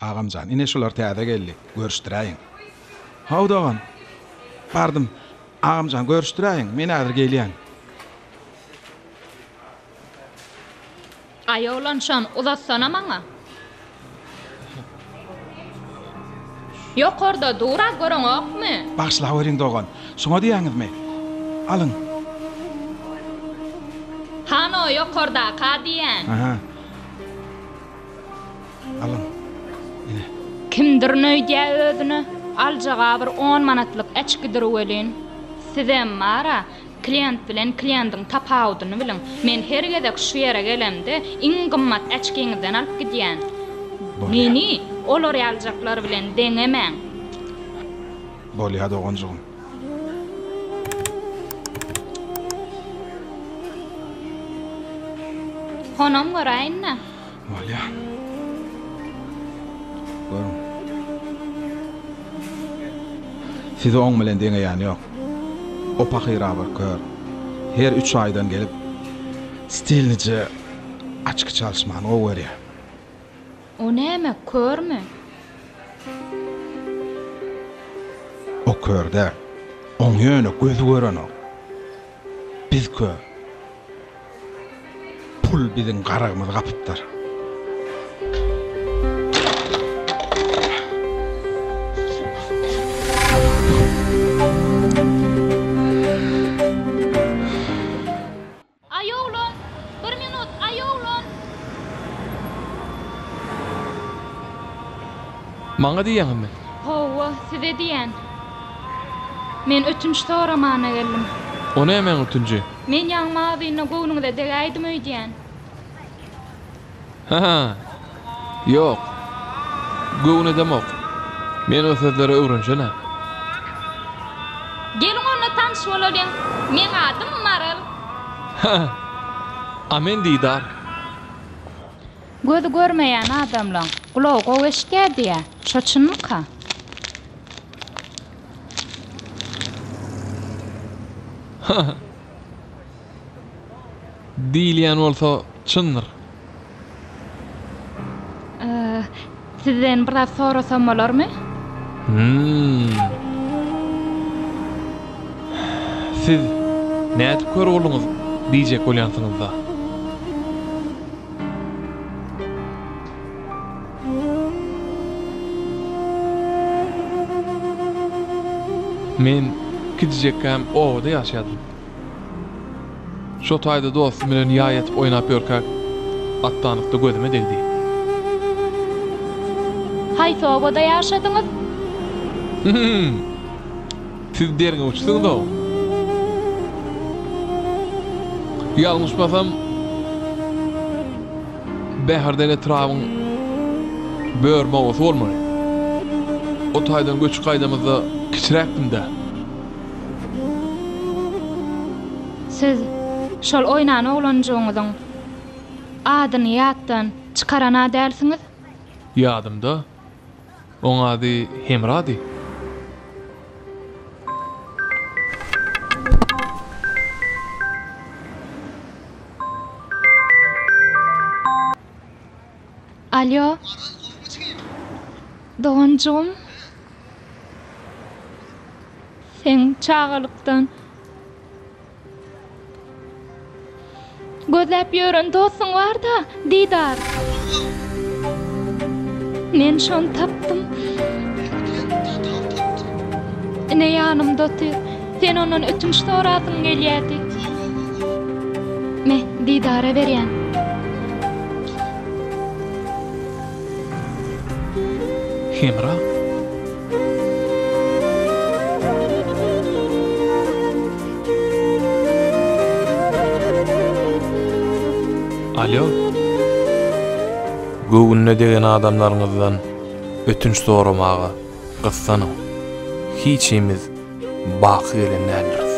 Agamjan, ine şular täze geldi. Görüşdiräýiň. Haw dogan. Bardym. Agamjan, görüşdiräýiň. Men häzir gelýän. Aý oglan şony uzatsana maňa. Ýokarda dur-a göreňokmy? Bagyşlaweriň dogan. Şuňa diýýäňizmi? Alyň. Hany ýokardaka diýýän. Aha. Alyň. Ine. Kimdirin öýdýä özüne? Aljaga bir on manatlyk äçgidir welin. Sizem bar-a, klient bilen kliendiň tapawudyny biliň. Men her gezek şu ýere gelemde, iň gymmat äçgiňizden alyp gidýän. Bolýa. Meni olar ýalyjaklar bilen deňemäň. Bolýa doganjygym. Honam göräýin-dä. Bolýa. Görüň. Sizi oň bilen deňeýän ýok. O pahyra bir kör. Her üç aýdan gelip, stilnije açki çalyşmany gowy görýär. O näme, körmi? O kör däl. Oň ýöne gözi görenok. Biz kör. Pul biziň garagymyzy gapypdyr. Aý oglan, bir minut, aý oglan! Maňa diýýäňizmi? Hawa, size diýýän. Men ötünç soramana geldim. O nämäň ötünji? Men ýaňy magazynda göwnüňize degäýdim öýdýän. Ha-ha. Ýok. Göwnedemok. Men o sözlere öwrenşen-ä. Geliň onda tanyş bolalyň. Meň adym Maral. Ha-ha. A men Didar. Gözi görmeýän adamlaň gulagy gowy eşidýär diýýä. Şo çynmyka? Ha-ha. Diýilýän bolsa çyndyr. Sizden bir zat sorasam bolarmy? Hum. Siz nädip kör bolduňyz diýjek bolýansyňyzda. Men kiçijekkäm obada ýaşaýardym. Şo taýda dostum bilen ýaý atyp oýnap ýörkäk, atdanlykda gözüme degdi. Haýsy obada ýaşadyňyz? Hüm! Siz derňewçisiňiz-ow. Ýalňyşmasam, Bäherden etrabyň Börme obasy bolmaly. O taýdan göçüp gaýdamyzda kiçiräkdim-dä. Siz şol oýnan oglanjygyňyzyň adyny ýatdan çykaran-a dälsiňiz? Ýadymda. Oň ady Hemrady. Alýo. Doganjygym. Seň çagalykdan gözläp ýören dostuň bar-da, Didar. Men şony tapdym. Ine ýanymda otyr. Sen ondan ötünç sorasyň gelýärdi. Me, Didara berýän. Hemra. Alýo. Göwnüne degen adamlaryňyzdan ötünç soramaga gyssanyň. Hiçimiz baky gelen däldiris.